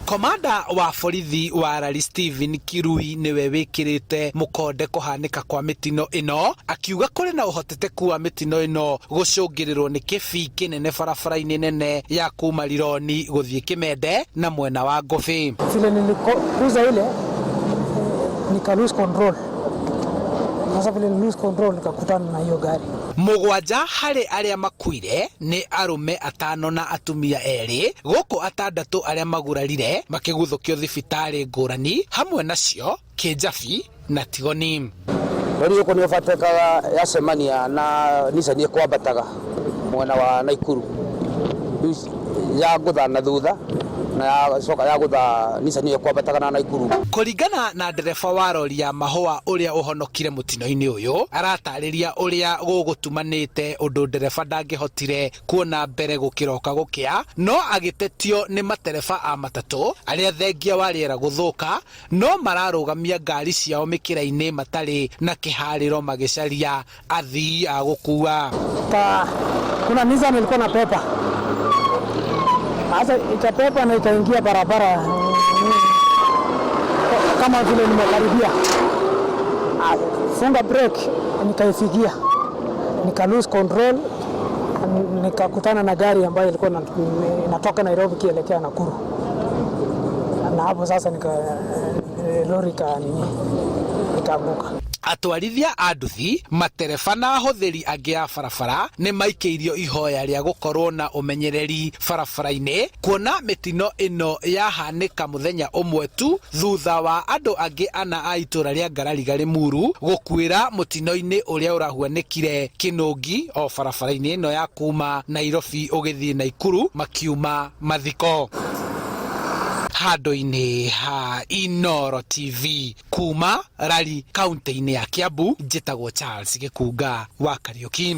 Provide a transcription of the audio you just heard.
Komanda wa borithi wa Lari Stephen Kirui nĩwe wĩkĩrĩte mũkonde kũhanĩka kwa mĩtino ĩno, akiuga kũrĩ na ũhoteteku wa mĩtino ĩno gũcũngĩrĩrwo nĩ kĩbii kĩnene barabara-inĩ nene ya kuma Rironi gũthiĩ Kĩmende na mwena wa Ngũbĩ. Vile nilikuza ile nika lose control. Sasa vile ni lose control nikakutana na hiyo gari. Mũgwanja harĩ arĩa makuire nĩ arũme atano na atumia erĩ, gũkũ atandatũ arĩa magurarire makĩguthũkio thibitarĩ ngũrani hamwe nacio Kĩnjabi na Tigoni. Rori gũkũ nĩ ũbatekaga yacemania na Nissan ĩkwambataga mwena wa Naikuru yagũtha na thutha na yacoka yagũtha Nissan ĩyo ĩkwambataga na Naikuru. Kũringana na ndereba wa rori ya mahũa ũrĩa ũhonokire mũtino-inĩ ũyũ, aratarĩria ũrĩa gũgũtumanĩte ũndũ ndereba ndangĩhotire kuona mbere gũkĩroka gũkĩa, no agĩtetio nĩ matereba a matatũ arĩa thengia wa rĩera gũthũka no mararũgamia ngari ciao mĩkĩra-inĩ matarĩ na kĩharĩro magĩcaria athii a gũkua. Ka, kuna Nissan ilikuwa na pepa sasa, ikapepa na ikaingia barabara kama vile nimekaribia, funga brake, nikaifikia, nika lose control, nikakutana na gari ambayo ilikuwa inatoka Nairobi kielekea Nakuru, na hapo sasa nika lori ka nini ikaanguka. Atwarithia a nduthi, matereba na ahũthĩri angĩ a barabara nĩ maikĩirio ihoya rĩa gũkorwo na ũmenyereri barabara-inĩ kuona mĩtino ĩno yahanĩka mũthenya ũmwe tu thutha wa andũ angĩ ana a itũra rĩa Ngarariga Limuru gũkuĩra mũtino-inĩ ũrĩa ũrahuanĩkire Kĩnũngi o barabara-inĩ ĩno ya kuma Nairobi ũgĩthiĩ Naikuru makiuma mathiko. Handũ-inĩ ha Inooro TV kuma Rari kaunti-inĩ ya Kiambu, njĩtagwo Charles Gĩkunga wa Kariuki.